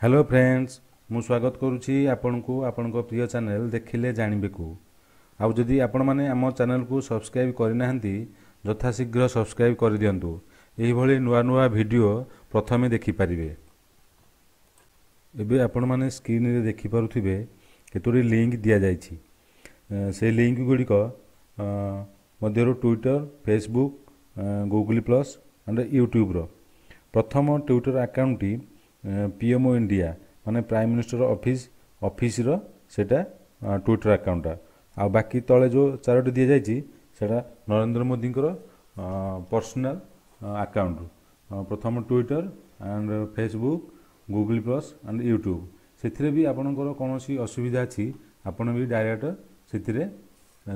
Hello friends, ମୁଁ ସ୍ୱାଗତ କରୁଛି ଆପଣଙ୍କୁ ଆପଣଙ୍କ ପ୍ରିୟ ଚ୍ୟାନେଲ୍ ଦେଖିଲେ ଜାଣିବେକୁ। ଆଉ ଯଦି ଆପଣମାନେ ଆମ ଚ୍ୟାନେଲକୁ ସବସ୍କ୍ରାଇବ୍ କରିନାହାନ୍ତି, ଯଥାଶୀଘ୍ର ସବସ୍କ୍ରାଇବ୍ କରିଦିଅନ୍ତୁ। ଏହିଭଳି ନୂଆ ନୂଆ ଭିଡ଼ିଓ ପ୍ରଥମେ ଦେଖିପାରିବେ। ଏବେ ଆପଣମାନେ ସ୍କ୍ରିନ୍ରେ ଦେଖିପାରୁଥିବେ କେତୋଟି ଲିଙ୍କ ଦିଆଯାଇଛି। ସେଇ ଲିଙ୍କ ଗୁଡ଼ିକ ମଧ୍ୟରୁ Twitter, Facebook, Google plus and ୟୁଟ୍ୟୁବ୍ର। ପ୍ରଥମ ଟ୍ୱିଟର ଆକାଉଣ୍ଟଟି ପିଏମ୍ଓ ଇଣ୍ଡିଆ, ମାନେ ପ୍ରାଇମ୍ ମିନିଷ୍ଟର ଅଫିସର ସେଇଟା ଟ୍ୱିଟର ଆକାଉଣ୍ଟଟା। ଆଉ ବାକି ତଳେ ଯେଉଁ ଚାରୋଟି ଦିଆଯାଇଛି, ସେଇଟା ନରେନ୍ଦ୍ର ମୋଦିଙ୍କର ପର୍ସନାଲ ଆକାଉଣ୍ଟ। ପ୍ରଥମ Twitter and Facebook, Google plus and YouTube. ସେଥିରେ ବି ଆପଣଙ୍କର କୌଣସି ଅସୁବିଧା ଅଛି, ଆପଣ ବି ଡାଇରେକ୍ଟ ସେଥିରେ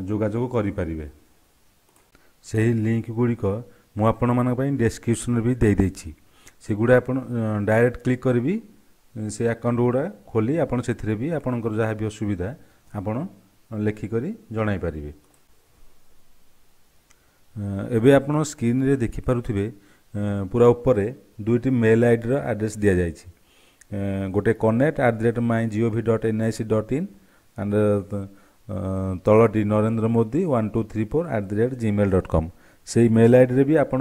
ଯୋଗାଯୋଗ କରିପାରିବେ। ସେହି ଲିଙ୍କ ଗୁଡ଼ିକ ମୁଁ ଆପଣମାନଙ୍କ ପାଇଁ ଡେସ୍କ୍ରିପସନ୍ରେ ବି ଦେଇଦେଇଛି। ସେଗୁଡ଼ା ଆପଣ ଡାଇରେକ୍ଟ କ୍ଲିକ୍ କରିବି ସେ ଆକାଉଣ୍ଟ ଗୁଡ଼ା ଖୋଲି ଆପଣ ସେଥିରେ ବି ଆପଣଙ୍କର ଯାହା ବି ଅସୁବିଧା ଆପଣ ଲେଖିକରି ଜଣାଇ ପାରିବେ। ଏବେ ଆପଣ ସ୍କ୍ରିନ୍ରେ ଦେଖିପାରୁଥିବେ, ପୁରା ଉପରେ ଦୁଇଟି ମେଲ୍ ଆଇଡ଼ିର ଆଡ୍ରେସ୍ ଦିଆଯାଇଛି। ଗୋଟେ connect@mygov.nic.in and ତଳଟି narendraModi1234@gmail.com। ସେଇ ମେଲ୍ ଆଇଡ଼ିରେ ବି ଆପଣ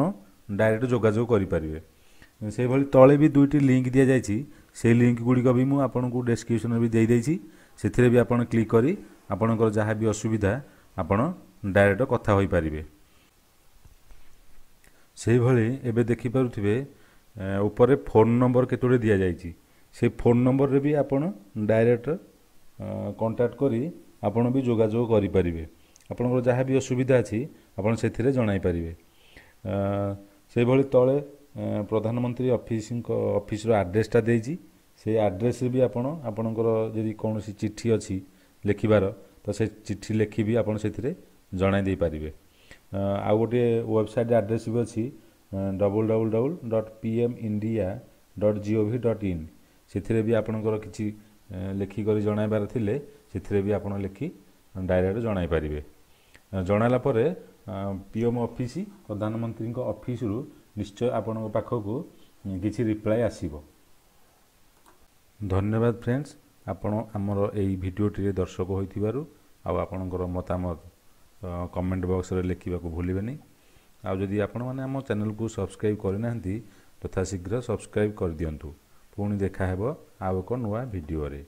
ଡାଇରେକ୍ଟ ଯୋଗାଯୋଗ କରିପାରିବେ। ସେଇଭଳି ତଳେ ବି ଦୁଇଟି ଲିଙ୍କ ଦିଆଯାଇଛି। ସେଇ ଲିଙ୍କ ଗୁଡ଼ିକ ବି ମୁଁ ଆପଣଙ୍କୁ ଡେସ୍କ୍ରିପସନ୍ରେ ବି ଦେଇଦେଇଛି। ସେଥିରେ ବି ଆପଣ କ୍ଲିକ୍ କରି ଆପଣଙ୍କର ଯାହା ବି ଅସୁବିଧା ଆପଣ ଡାଇରେକ୍ଟ କଥା ହୋଇପାରିବେ। ସେଇଭଳି ଏବେ ଦେଖିପାରୁଥିବେ, ଉପରେ ଫୋନ୍ ନମ୍ବର କେତୋଟି ଦିଆଯାଇଛି। ସେଇ ଫୋନ୍ ନମ୍ବରରେ ବି ଆପଣ ଡାଇରେକ୍ଟ କଣ୍ଟାକ୍ଟ କରି ଆପଣ ବି ଯୋଗାଯୋଗ କରିପାରିବେ। ଆପଣଙ୍କର ଯାହା ବି ଅସୁବିଧା ଅଛି, ଆପଣ ସେଥିରେ ଜଣାଇ ପାରିବେ। ସେଇଭଳି ତଳେ ପ୍ରଧାନମନ୍ତ୍ରୀ ଅଫିସର ଆଡ୍ରେସଟା ଦେଇଛି। ସେଇ ଆଡ୍ରେସରେ ବି ଆପଣ ଆପଣଙ୍କର ଯଦି କୌଣସି ଚିଠି ଅଛି ଲେଖିବାର, ତ ସେ ଚିଠି ଲେଖି ବି ଆପଣ ସେଥିରେ ଜଣାଇ ଦେଇପାରିବେ। ଆଉ ଗୋଟିଏ ୱେବସାଇଟ୍ ଆଡ୍ରେସ୍ ବି ଅଛି, www.pmindia.gov.in। ସେଥିରେ ବି ଆପଣଙ୍କର କିଛି ଲେଖିକରି ଜଣାଇବାର ଥିଲେ, ସେଥିରେ ବି ଆପଣ ଲେଖି ଡାଇରେକ୍ଟ ଜଣାଇ ପାରିବେ। ଜଣାଇଲା ପରେ ପିଏମ୍ ଅଫିସ, ପ୍ରଧାନମନ୍ତ୍ରୀଙ୍କ ଅଫିସରୁ ନିଶ୍ଚୟ ଆପଣଙ୍କ ପାଖକୁ କିଛି ରିପ୍ଲାଏ ଆସିବ। ଧନ୍ୟବାଦ ଫ୍ରେଣ୍ଡସ୍, ଆପଣ ଆମର ଏଇ ଭିଡ଼ିଓଟିରେ ଦର୍ଶକ ହୋଇଥିବାରୁ। ଆଉ ଆପଣଙ୍କର ମତାମତ କମେଣ୍ଟ ବକ୍ସରେ ଲେଖିବାକୁ ଭୁଲିବେନି। ଆଉ ଯଦି ଆପଣମାନେ ଆମ ଚ୍ୟାନେଲକୁ ସବସ୍କ୍ରାଇବ୍ କରିନାହାନ୍ତି, ଯଥାଶୀଘ୍ର ସବସ୍କ୍ରାଇବ୍ କରିଦିଅନ୍ତୁ। ପୁଣି ଦେଖାହେବ ଆଉ ଏକ ନୂଆ ଭିଡ଼ିଓରେ।